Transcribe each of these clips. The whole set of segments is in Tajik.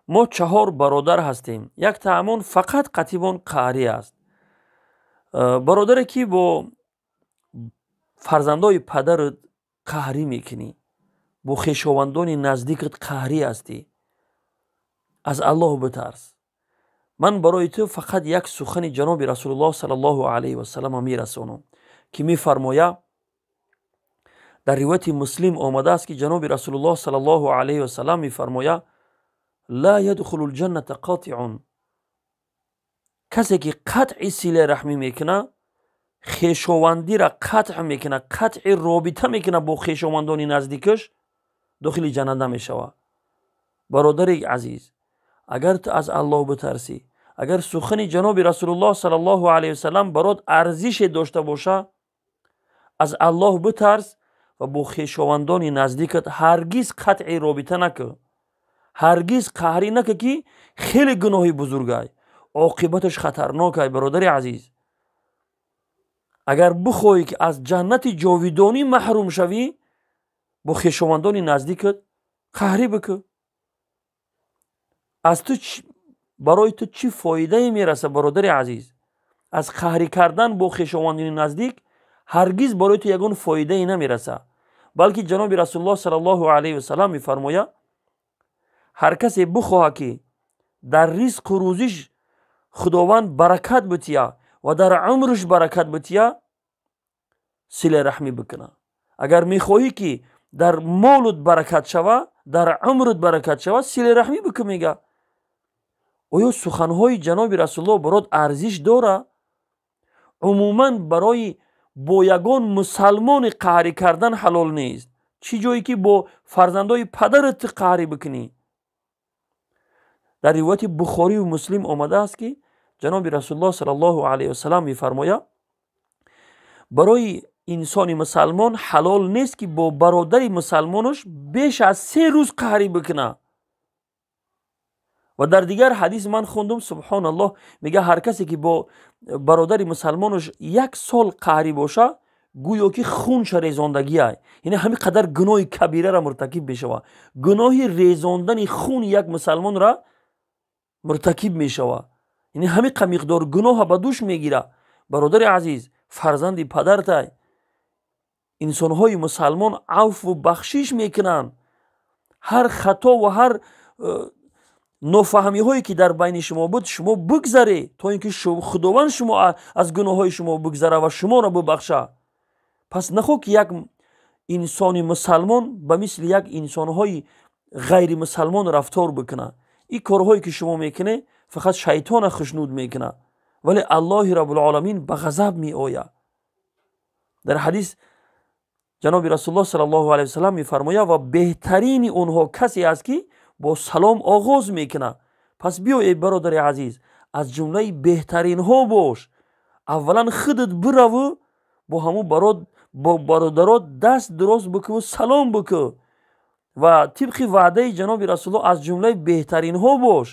Мо чаҳор бародар ҳастем, як таамон фақат қатибон қаҳрӣ аст. Бародаре ки бо фарзандои падарат қаҳрӣ мекунӣ, бо хешовандони наздикат қаҳрӣ ҳастӣ, аз Аллоҳ битарс. Ман барои ту фақат як сухани ҷаноби Расулуллоҳ саллаллоҳу алайҳи васаллама мерасонам, ки мефармояд, дар ривояти Муслим омадааст, ки ҷаноби Расулуллоҳ саллаллоҳу алайҳи васаллам мефармояд: ла ядхулу лҷанната қотиун. Касе ки қатъи силаи раҳмӣ мекунад, хешовандиро қатъ мекунад, қатъи робита мекунад бо хешовандони наздикаш, дохили ҷаннат намешавад. Бародари азиз, агар ту аз Аллоҳ битарсӣ, агар сухани ҷаноби Расулуллоҳ саллаллоҳу алайҳи васаллам барот арзише дошта боша, аз Аллоҳ битарс ва бо хешовандони наздикат ҳаргиз қатъи робита накун, ҳаргиз қаҳрӣ накун, ки хеле гуноҳи бузургай, оқибаташ хатарнокай. Бародари азиз, агар бихоҳӣ, ки аз ҷаннати ҷовидонӣ маҳрум шавӣ, бо хешовандони наздикат қаҳрӣ бикун. Аз ту барои ту чӣ фоидае мерасад, бародари азиз? Аз қаҳрӣ кардан бо хешовандони наздик ҳаргиз барои ту ягон фоидае намерасад, балки ҷаноби Расулуллоҳ саллаллоҳу алайҳи васаллам мефармояд: ҳар касе бихоҳад, ки дар ризқу рӯзиш Худованд баракат бития ва дар умрш баракат бития, силаи раҳмӣ бикунад. Агар мехоҳӣ, ки дар молут баракат шава, дар умрут баракат шава, силаи раҳмӣ бикун, мега. Оё суханҳои ҷаноби Расулуллоҳ барот арзиш дора? Умуман барои бо ягон мусалмони қаҳрӣ кардан ҳалол нест, чӣ ҷое ки бо фарзандои падарат қаҳрӣ бикунӣ. Дар ривояти Бухорию Муслим омадааст, ки ҷаноби Расулуллоҳ саллаллоҳу алайҳи васаллам мефармояд: барои инсони мусалмон ҳалол нест, ки бо бародари мусалмонаш беш аз 3 рӯз қаҳрӣ бикунад. Ва дар дигар ҳадис ман хондум, субҳоналлоҳ, мега: ҳар касе ки бо бародари мусалмонаш як сол қаҳрӣ боша, гӯё ки хунша резондагиай. Яъне ҳамин қадар гуноҳи кабирара муртакиб мешавад, гуноҳи резондани хуни як мусалмонра муртакиб мешавад, яъне ҳамин қа миқдор гуноҳа ба дӯш мегирад. Бародари азиз, фарзанди падартай. Инсонҳои мусалмон афву бахшиш мекунанд. Ҳар хато ва ҳар нофаҳмиҳое ки дар байни шумо буд, шумо бигзаре, то ин ки Худованд шумо аз гуноҳҳои шумо бигзара ва шуморо бибахша. Пас нахоҳ, ки як инсони мусалмон ба мисли як инсонҳои ғайримусалмон рафтор бикунад. Ин корҳое ки шумо мекунед, фақат шайтона хушнуд мекунад, вале Аллоҳи Раббулоламин ба ғазаб меояд. Дар ҳадис ҷаноби Расулуллоҳ саллаллоҳу алайҳи васаллам мефармояд: ва беҳтарини онҳо касе аст, ки бо салом оғоз мекунад. Пас биё, эй бародари азиз, аз ҷумлаи беҳтаринҳо бош. Аввалан худат бираву бо ҳамун бо бародарот даст дурост бикуву салом бикӯ ва тибқи ваъдаи ҷаноби Расулуллоҳ аз ҷумлаи беҳтаринҳо бош.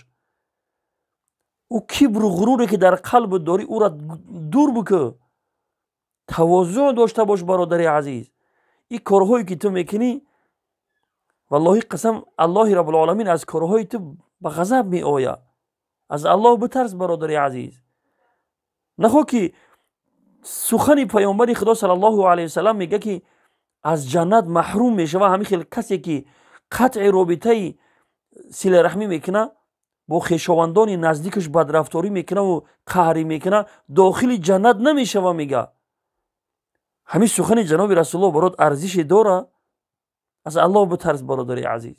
Ӯ кибру ғуруре ки дар қалбат дорӣ, ӯра дур бикӯ, тавозӯъ дошта бош. Бародари азиз, ин корҳое ки ту мекунӣ, валлоҳи қасам, Аллоҳи Раббулоламин аз корҳои ту ба ғазаб меояд. Аз Аллоҳ битарс, бародари азиз. Нахоҳ ки сухани паёмбари Худо саллаллоҳу алайҳи васаллам мега, ки аз ҷаннат маҳрум мешава ҳамин хел касе ки қатъи робитаи силараҳмӣ мекунад, бо хешовандони наздикаш бадрафторӣ мекунаву қаҳрӣ мекунад, дохили ҷаннат намешава, мега. Ҳамин сухани ҷаноби Расулуллоҳ барот арзише дора? Аз Аллоҳ битарс, бародари азиз.